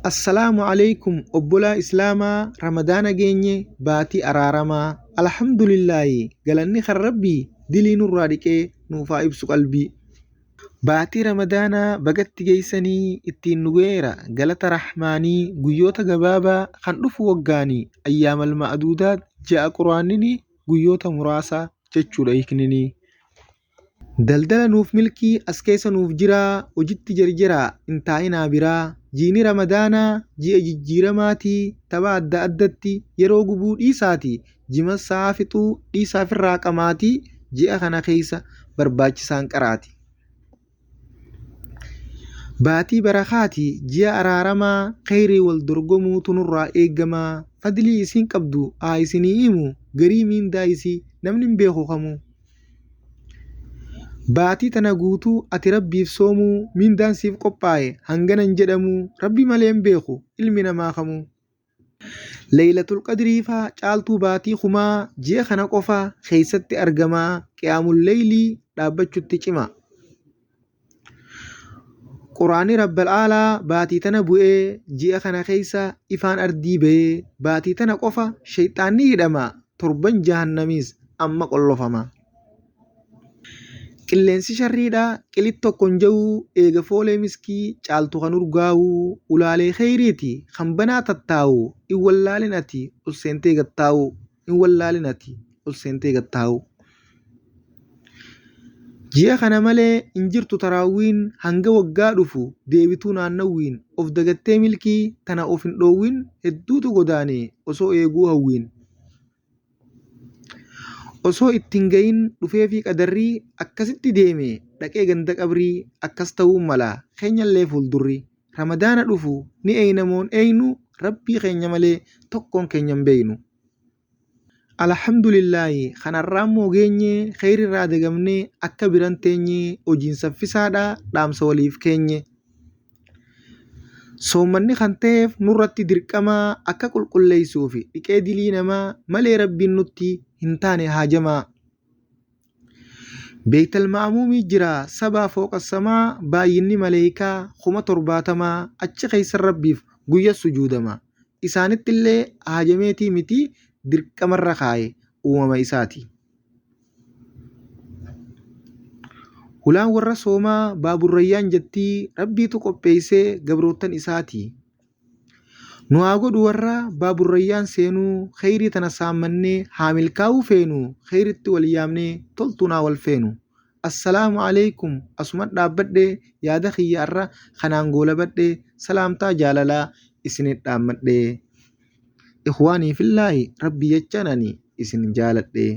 Assalaamu Aleeykum Obbolaa Islaamaa Ramadaana geenye baatii araaramaa Alhamdulillaahi galanni kan Rabbii dilii nurraa dhiqee nuuf haa ibsu qalbii. Baatii Ramadaanaa bagatti geeysanii ittiin nu gaheera galata Rahmaanii guyyoota gabaabaa kan dhufu waggaanii ayyaamal ma'aduudaat ja'a qur'aannini guyyoota muraasa jechuudha hiikninii. Daldala nuuf milkii as keessa nuuf jiraa hojitti jerjeraa hin taa'inaa biraa jiini ramadaanaa ji'a jijjiiramaatii tapha adda addatti yeroo gubuu dhiisaatii jimas sa'aa fixuu dhiisaa firraa qamaatii ji'a kana keessa barbaachisaan qaraati. Baatii barakaati ji'a araaramaa kheyrii wal dorgomuutu nurraa eegamaa fadlii isiin qabdu haa isinii himu garii miindaa isii namni hin beeku kamuu. Baatii tana guutuu ati Rabbiif soomuu mindaan siif qophaaye hangana hin jedhamuu Rabbi malee hin beeku ilmi namaa kamuu. Leeylatul Qadrii faa caaltuu baatii kumaa ji'a kana qofa keessatti argamaa qiyaamul leeylii dhaabbachutti cimaa. Qur'aanni Rabbal Aalaa baatii tana bu'ee ji'a kana keessa ifaan ardii ba'ee baatii tana qofa sheyxaanni hidhama torban jahannamiis amma qollofama. Qilleensi sharriidha qilit tokko hin ja'uu eega foolee miskii caaltu kan urgaa'uu ulaalee kheyriiti kan banaa tattaa'u hin wallaalin ati ol seentee gad taa'uu hin wallaalin ati ol seentee gad taa'uu. Ji'a kana malee hin jirtu taraawwiin hanga waggaa dhufu deebituu naannawwiin of dagattee milkii tana of hin dhoowwin hedduutu godaane osoo eeguu hawwiin. Osoo itti hin gahin dhufeefii qadarrii akkasitti deeme dhaqee ganda qabrii akkas ta'uun mala keenyallee fuuldurri. Ramadaana dhufu ni eeyna moo hin eeynu Rabbii keenya malee tokkoon keenya hin beeynu. Alhamdulillaahi kan har'aammoo geenye kheyrirraa dagamnee akka biran teenye hojiin saffisaadha dhaamsa waliif keenye. Soommanni kan ta'eef nurratti dirqamaa akka qulqulleessuufi dhiqee dilii namaa malee Rabbiin nutti hin taane haajamaa. Beeytal Ma'amuumii jira sabaa fooqa samaa baay'inni maleeykaa 70,000 achi keessa Rabbiif guyya sujuudama. Isaanittillee haajameetii miti dirqamarra kaaye uumama isaati. Hulaan warra soomaa Baaburrayyaan jettii Rabbiitu qopheeysee gabroottan isaatii. Nu haa godhu warra Baaburrayyaan seenuu kheyrii tana saammannee haa milkaawuu feenu kheyritti wal yaamnee toltuun haa wal feenu. Assalaamu Aleeykum asuman dhaabbadhe yaada kiyya arra kanaan goolabadhe salaamtaa jaalalaa isinit dhaammadhe. Ikhwaanii fillaahi Rabbii jechaan ani isin jaaladhe.